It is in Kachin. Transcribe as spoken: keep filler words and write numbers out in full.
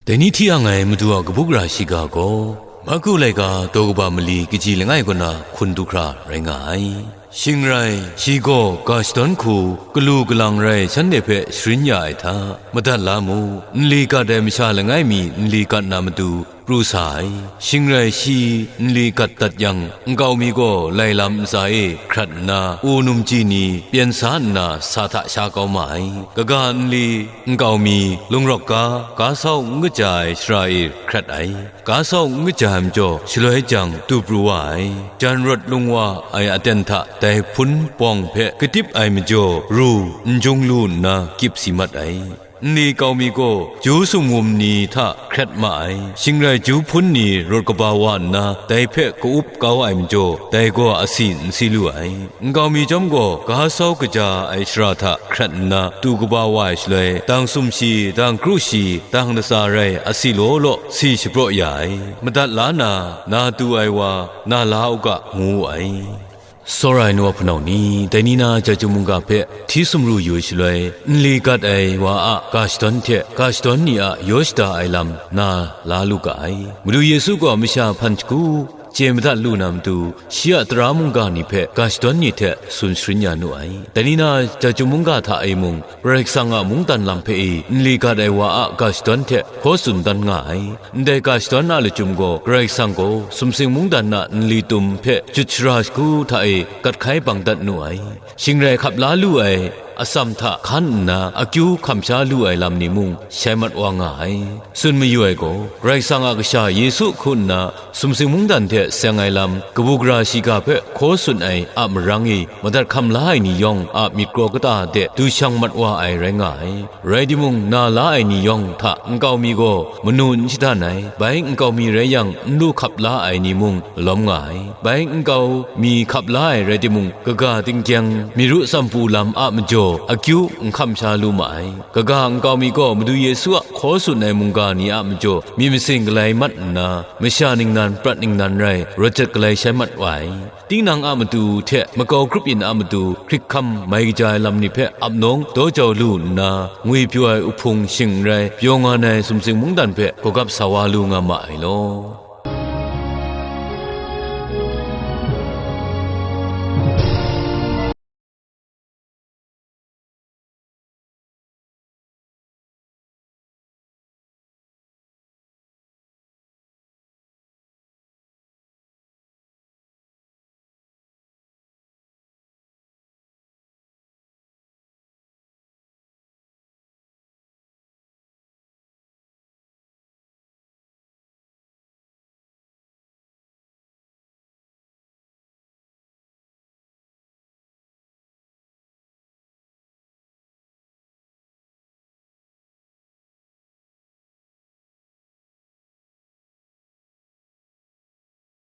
Dai ni hti yang ai Madu a kabu gara shiga gaw, Marku laika daw kaba mali kaji langai kaw na hkun du hkra rai nga ai. Shing rai, shi gaw ga shadawn hku galu galang rai shanhte hpe sharin ya ai hta, madat la mu, nli gat ai masha langai mi nli gat na matu pru sa ai. Shing rai, shi nli gat dat yang, nkau mi gaw lai lam ntsa e hkrat nna, u numji ni pyen sa nna sa hta sha kau ma ai. Kaga nli nkau mi lungrawk ga, ga sau n kaja ai shara e hkrat ai. Ga sau n kaja ai majaw, shaloi jang tu pru wa ai. Jan rawt lung wa ai aten hta dai hpun bawng hpe kadip ai majaw, ru n jung lu nna kyip si mat ai. Nli nkau mi gaw, ju sumwum ni hta hkrat ma ai. Shing rai, ju hpun ni rawt kaba wa nna, dai hpe ka-up kau ai majaw, dai gaw asi n si lu ai. Nkau mi chyawm gaw, ga sau kaja ai shara hta hkrat nna tu kaba wa ai shaloi, dang sumshi, dang kru shi, dang latsa rai, asi law law si shapraw ya ai. Madat la na, na tu ai wa, na la u ga, ngu wu ai. Tsawra ai nu wa hpunau ni, dai ni na Chyum mungga hpe hti sumru yu ai shaloi, nli gat ai wa a ga shadawn hte ga shadawn ni a yaw shada ai lam na la lu ga ai. Madu Yesu gaw masha hpan shagu chye madat lu na matu, shi a tara mungga ni hpe ga shadawn ni hte tsun sharin ya nu ai. Dai ni na Chyum mungga hta e mung, Karai Kasang a mungdan lam hpe e nli gat ai wa a ga shadawn hte hkaw tsun dan nga ai. Ndai ga shadawn a lachyum gaw, Karai Kasang gaw sumsing mungdan a nli tum hpe jut shara shagu hta e gat hkai bang dat nu ai. Shing rai, hkap la lu ai atsam hta hkan nna akyu hkam sha lu ai lam ni mung shai mat wa nga ai. Tsun mayu ai gaw, Karai Kasang a Kasha Yesu hku nna sumsing mungdan hte seng ai lam, kabu gara shiga hpe hkaw tsun ai a marang e madat hkam la ai ni yawng a myit kraw kata de du shang mat wa ai rai nga ai. Rai timung, na la ai ni yawng hta nkau mi gaw manu n shadan ai. Bai nkau mi rai yang, n lu hkap la ai ni mung lawm nga ai. Bai nkau mi hkap la ai rai timung, kaga tingkyang, myi ru tsam pu lam a majaw akyu n hkam sha lu ma ai. Kaga nkau mi gaw Madu Yesu a hkaw tsun ai mungga ni a majaw myit masin galai mat nna, masha ningnan prat ningnan rai rawt jat galai shai mat wa ai. Tinang a matu hte makau grup yin a matu hkrit hkam mai kaja ai lam ni hpe ap nawng daw jau lu nna, ngwi pyaw ai uhpung shing n rai, pyaw nga ai sumsing mungdan hpe gawgap sa wa lu nga ma ai law.